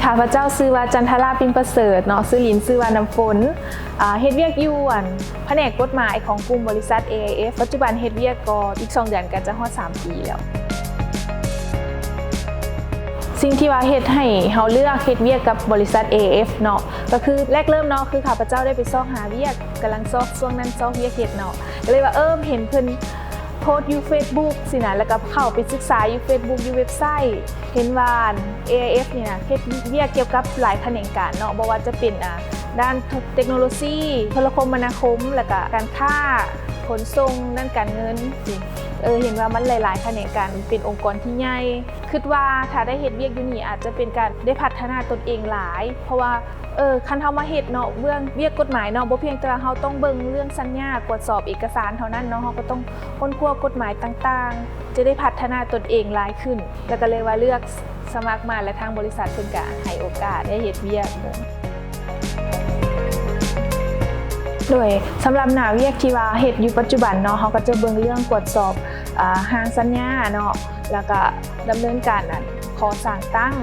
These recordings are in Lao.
ຂ້າພະເຈົ້າຊື່ວ່າ ຈັນທະລາ ປິມປະເສີດເນາະ, ຊື່ຫຼິ້ນຊື່ວ່າ ນ້ຳຝົນ, ອາ, ເຮັດວຽກຢູ່ ອັນ ພະແນກກົດໝາຍຂອງກຸ່ມບໍລິສັດ ເອໄອເອັຟ. ປັດຈຸບັນເຮັດວຽກກໍອີກສອງເດືອນກໍຈະຮອດສາມປີແລ້ວ. ສິ່ງທີ່ວ່າເຮັດໃຫ້ເຮົາເລືອກເຮັດວຽກກັບບໍລິສັດ ເອໄອເອັຟ ເນາະ ກໍຄືແລກເລີ່ມເນາະ ຄືຂ້າພະເຈົ້າໄດ້ໄປຊອກຫາວຽກ, ກຳລັງຊອກ ຊ່ວງນັ້ນຊອກວຽກເຮັດເນາະ, ກໍເລີຍວ່າ ເອີ ເຫັນເພິ່ນໂພສຢູ່ເຟສບຸກຊີ້ນະ, ແລ້ວກໍເຂົ້າໄປສຶກສາຢູ່ເຟສບຸກ ຢູ່ເວັບໄຊ, ເຫັນວ່າ ເອໄອເອັຟ ນີ້ນະ ເຮັດວຽກກ່ຽວກັບຫຼາຍຂະແໜງການເນາະ, ບໍ່ວ່າຈະເປັນ ອາ ດ້ານເຕັກໂນໂລຊີ, ໂທລະຄົມມະນາຄົມ, ແລ້ວກະການຄ້າ, ຂົນສົ່ງ, ດ້ານການເງິນ, ເອີ ເຫັນວ່າມັນຫຼາຍໆຂະແໜງການ, ເປັນອົງກອນທີ່ໃຫຍ່. ຄິດວ່າຖ້າໄດ້ເຮັດວຽກຢູ່ນີ້ ອາດຈະເປັນການໄດ້ພັດທະນາຕົນເອງຫຼາຍ, ເພາະວ່າ ເອີ ຄັນເຮົາມາເຮັດເນາະ ເລື່ອງວຽກກົດໝາຍເນາະ, ບໍ່ພຽງແຕ່ວ່າເຮົາຕ້ອງເບິ່ງເລື່ອງສັນຍາ, ກວດສອບເອກະສານເທົ່ານັ້ນເນາະ, ເຮົາກໍຕ້ອງຄົ້ນຄວ້າກົດໝາຍຕ່າງໆ, ຈະໄດ້ພັດທະນາຕົນເອງຫຼາຍຂຶ້ນ. ແລ້ວກໍເລີຍວ່າເລືອກສະໝັກມາ ແລະ ທາງບໍລິສັດເພິ່ນກໍໃຫ້ໂອກາດໄດ້ເຮັດວຽກ. ໂດຍ ສຳລັບໜ້າວຽກທີ່ວ່າເຮັດຢູ່ປັດຈຸບັນເນາະ, ເຮົາກໍຈະເບິ່ງເລື່ອງກວດສອບ ອາ ຮ່າງສັນຍາເນາະ, ແລ້ວກໍດຳເນີນການ ອັນ ຂໍສ້າງຕັ້ງ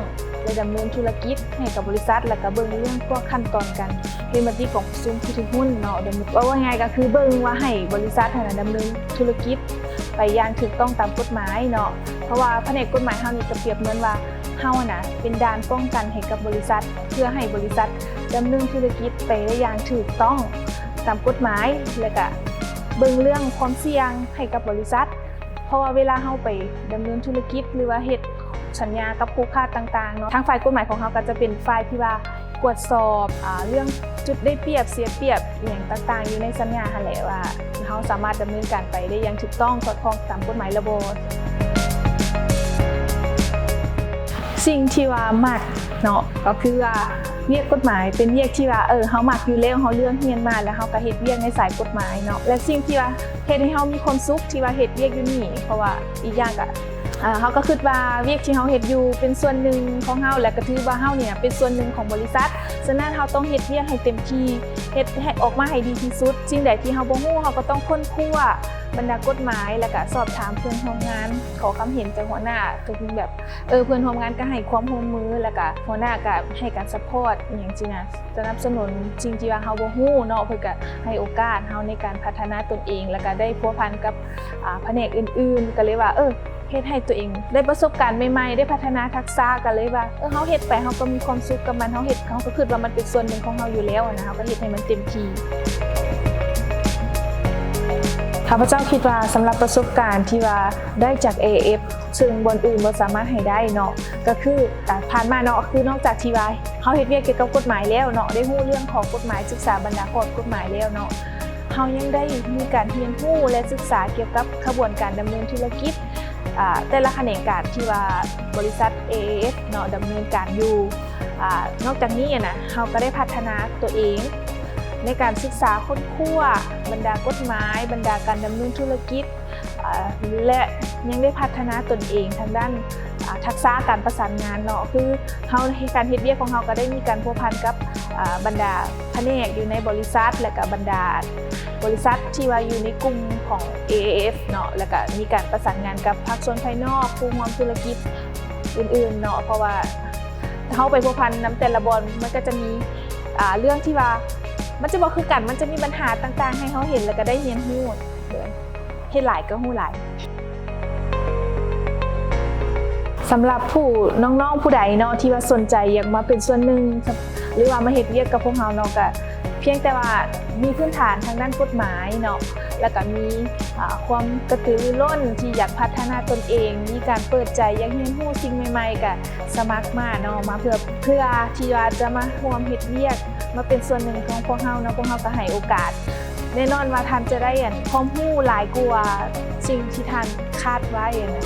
ແລະ ດຳເນີນທຸລະກິດໃຫ້ກັບບໍລິສັດ, ແລ້ວກໍເບິ່ງເລື່ອງພວກຂັ້ນຕອນການເຮັດມະຕິກອງປະຊຸມຜູ້ຖືຫຸ້ນເນາະ. ເວົ້າງ່າຍໆກໍຄືເບິ່ງວ່າໃຫ້ບໍລິສັດຫັ້ນນະດຳເນີນທຸລະກິດໄປຢ່າງຖືກຕ້ອງຕາມກົດໝາຍເນາະ, ເພາະວ່າພະແນກກົດໝາຍເຮົານີ້ກໍປຽບເໝືອນວ່າເຮົາຫັ້ນນະເປັນດ່ານປ້ອງກັນໃຫ້ກັບບໍລິສັດ ເພື່ອໃຫ້ບໍລິສັດດຳເນີນທຸລະກິດໄປໄດ້ຢ່າງຖືກຕ້ອງຕາມກົດໝາຍ, ແລ້ວກະເບິ່ງເລື່ອງຄວາມສ່ຽງໃຫ້ກັບບໍລິສັດ. ເພາະວ່າເວລາເຮົາໄປດຳເນີນທຸລະກິດ ຫຼືວ່າເຮັດສັນຍາກັບຄູ່ຄ້າຕ່າງໆເນາະ, ທາງຝ່າຍກົດໝາຍຂອງເຮົາກໍຈະເປັນຝ່າຍທີ່ວ່າກວດສອບ ອາ ເລື່ອງຈຸດໄດ້ປຽບເສຍປຽບອີ່ຫຍັງຕ່າງໆຢູ່ໃນສັນຍາຫັ້ນແຫຼະ ວ່າເຮົາສາມາດດຳເນີນການໄປໄດ້ຢ່າງຖືກຕ້ອງສອດຄ່ອງຕາມກົດໝາຍຫຼືບໍ່. ສິ່ງທີ່ວ່າມັກເນາະ ກໍຄືວ່າວຽກກົດໝາຍເປັນວຽກທີ່ວ່າ ເອີ ເຮົາມັກຢູ່ແລ້ວ, ເຮົາເລືອກຮຽນມາ ແລ້ວເຮົາກໍເຮັດວຽກໃນສາຍກົດໝາຍເນາະ, ແລະ ສິ່ງທີ່ວ່າ ເຮັດໃຫ້ເຮົາມີຄວາມສຸກທີ່ວ່າເຮັດວຽກຢູ່ນີ້, ເພາະວ່າອີກຢ່າງກະ ອາ ເຮົາກໍຄິດວ່າວຽກທີ່ເຮົາເຮັດຢູ່ເປັນສ່ວນໜຶ່ງຂອງເຮົາ ແລະ ກໍຖືວ່າເຮົານີ້ເປັນສ່ວນໜຶ່ງຂອງບໍລິສັດ, ສະນັ້ນເຮົາຕ້ອງເຮັດວຽກໃຫ້ເຕັມທີ່, ເຮັດໃຫ້ອອກມາໃຫ້ດີທີ່ສຸດ. ສິ່ງໃດທີ່ເຮົາບໍ່ຮູ້ ເຮົາກໍຕ້ອງຄົ້ນຄວ້າບັນດາກົດໝາຍ ແລ້ວກະສອບຖາມເພື່ອນຮ່ວມງານ, ຂໍຄຳເຫັນຈາກຫົວໜ້າ, ກໍຄືແບບ ເອີ ເພື່ອນຮ່ວມງານກໍໃຫ້ຄວາມຮ່ວມມື ແລ້ວກະຫົວໜ້າກໍໃຫ້ການຊັບພອດອີ່ຫຍັງຊີ້ນະ. ສະໜັບສະໜູນສິ່ງທີ່ວ່າເຮົາບໍ່ຮູ້ເນາະ, ເພິ່ນກະໃຫ້ໂອກາດເຮົາໃນການພັດທະນາຕົນເອງ ແລ້ວກະໄດ້ພົວພັນກັບ ອາ ພະແນກອື່ນໆ, ກະເລີຍວ່າ ເອີ ເຮັດໃຫ້ຕົວເອງໄດ້ປະສົບການໃໝ່ໆ, ໄດ້ພັດທະນາທັກສະ, ກະເລີຍວ່າ ເອີ ເຮົາເຮັດໄປເຮົາກໍມີຄວາມສຸກກັບມັນ, ເຮົາເຮັດ ເຮົາກໍຄິດວ່າມັນເປັນສ່ວນໜຶ່ງຂອງເຮົາຢູ່ແລ້ວນະ, ເຮົາກໍເຮັດໃຫ້ມັນເຕັມທີ່. ຂ້າພະເຈົ້າຄິດວ່າສຳລັບປະສົບການທີ່ວ່າໄດ້ຈາກ ເອໄອເອັຟ ເຊິ່ງບ່ອນອື່ນບໍ່ສາມາດໃຫ້ໄດ້ເນາະ, ກໍຄື ອາ ຜ່ານມາເນາະ ຄືນອກຈາກທີ່ວ່າເຮົາເຮັດວຽກກ່ຽວກັບກົດໝາຍແລ້ວເນາະ, ໄດ້ຮູ້ເລື່ອງຂອງກົດໝາຍ, ສຶກສາບັນດາຂອງກົດໝາຍແລ້ວເນາະ, ເຮົາຍັງໄດ້ມີການຮຽນຮູ້ ແລະ ສຶກສາກ່ຽວກັບຂະບວນການດຳເນີນທຸລະກິດ ອາ ແຕ່ລະຂະແໜງການທີ່ວ່າບໍລິສັດ ເອໄອເອັຟ ເນາະ ດຳເນີນການຢູ່. ອາ ນອກຈາກນີ້ນະ ເຮົາກໍໄດ້ພັດທະນາຕົວເອງໃນການສຶກສາຄົ້ນຄວ້າບັນດາກົດໝາຍ, ບັນດາການດຳເນີນທຸລະກິດ ອາ ແລະ ຍັງໄດ້ພັດທະນາຕົນເອງທາງດ້ານ ອາ ທັກສະການປະສານງານເນາະ, ຄືເຮົາ ການເຮັດວຽກຂອງເຮົາກໍໄດ້ມີການພົວພັນກັບ ອາ ບັນດາພະແນກຢູ່ໃນບໍລິສັດ ແລະ ກະບັນດາບໍລິສັດທີ່ວ່າຢູ່ໃນກຸ່ມຂອງ ເອໄອເອັຟ ເນາະ, ແລ້ວກະມີການປະສານງານກັບພາກສ່ວນພາຍນອກ, ຄູ່ຮ່ວມທຸລະກິດອື່ນໆເນາະ, ເພາະວ່າເຮົາໄປພົວພັນນຳແຕ່ລະບ່ອນ ມັນກໍຈະມີ ອາ ເລື່ອງທີ່ວ່າມັນຈະບໍ່ຄືກັນ, ມັນຈະມີບັນຫາຕ່າງໆໃຫ້ເຮົາເຫັນ ແລ້ວກໍໄດ້ຮຽນຮູ້. ເຮັດຫຼາຍກໍຮູ້ຫຼາຍ. ສຳລັບຜູ້ ນ້ອງໆຜູ້ໃດເນາະ ທີ່ວ່າສົນໃຈຢາກມາເປັນສ່ວນໜຶ່ງ ຫຼືວ່າມາເຮັດວຽກກັບພວກເຮົາເນາະ, ກະພຽງແຕ່ວ່າມີພື້ນຖານທາງດ້ານກົດໝາຍເນາະ, ແລ້ວກະມີ ອາ ຄວາມກະຕືລືລົ້ນທີ່ຢາກພັດທະນາຕົນເອງ, ມີການເປີດໃຈຢາກຮຽນຮູ້ສິ່ງໃໝ່ໆ, ກະສະໝັກມາເນາະ, ມາເພື່ອ ເພື່ອທີ່ວ່າຈະມາຮ່ວມເຮັດວຽກ, ມາເປັນສ່ວນໜຶ່ງຂອງພວກເຮົາເນາະ, ພວກເຮົາກະໃຫ້ໂອກາດ. ແນ່ນອນວ່າທ່ານຈະໄດ້ ອັນ ຄວາມຮູ້ຫຼາຍກວ່າສິ່ງທີ່ທ່ານຄາດໄວ້ນະ.